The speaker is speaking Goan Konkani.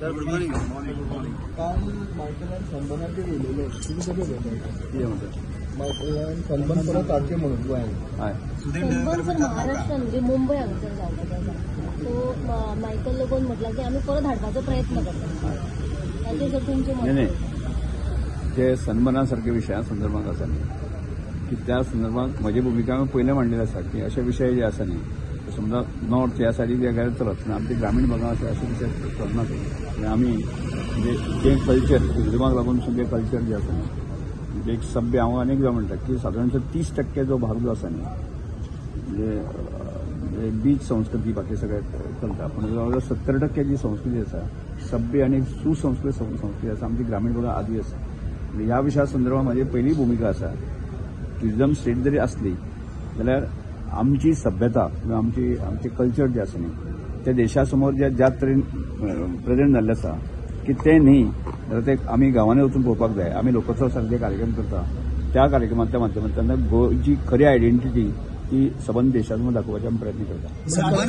Sir, good morning. Good morning. काल मायकलान सनबर्नाचेर उलयले, तुमी कशें पळयता? कितें म्हणटा? मायकलान सनबर्न परत हाडचें म्हणून गोंयांत. हय. सनबर्न सर महाराष्ट्रान म्हणजे मुंबय हांगासर जावपाचो आसा, सो मायकल लोबोन म्हटलां की आमी परत हाडपाचो प्रयत्न करता, ताचेर सर तुमचें नाही मत? नाही, ते सनबर्ना सारखे विशया संदर्भात आसा न्ही की त्या संदर्भात म्हजी भुमिका हांवें पयलें मांडलेली आसा की अशे विशय जे आसा न्ही, ते समजा नॉर्थ ह्या सायडीक जे काय चलत ना, आमचे ग्रामीण भागात अशे अशे विशय चलना. ते म्हणजे आमी म्हणजे जें कल्चर टुरिजमाक लागून जें कल्चर जें आसा न्ही, म्हणजे एक सभ्य, हांव अनेकदां म्हणटा की सादारणशे 30% जो भाग जो आसा न्ही, म्हणजे म्हणजे बीच संस्कृती बाकी सगळें चलता, पूण जवळ जवळ 70% जी संस्कृती आसा, सभ्य आनी सुसंस्कृत संस्कृती आसा, आमची ग्रामीण भागात आदी आसा. म्हणजे ह्या विशया संदर्भात म्हाजी पयली भुमिका आसा, टुरिजम स्टेट जरी आसली जाल्यार आमची सभ्यता किंवा आमची आमचें कल्चर जें आसा न्ही, ते देशा समोर जे ज्या तरेन प्रेझेंट जाल्लें आसा की तें न्ही जाल्यार ते आमी गांवांनी वचून पळोवपाक जाय. आमी लोकोत्सव सारके कार्यक्रम करता, त्या कार्यक्रमांतल्या माध्यमांतल्यान गोंयची खरी आयडेंटिटी ती सबंद देशा समोर दाखोवपाचे आमी प्रयत्न करता.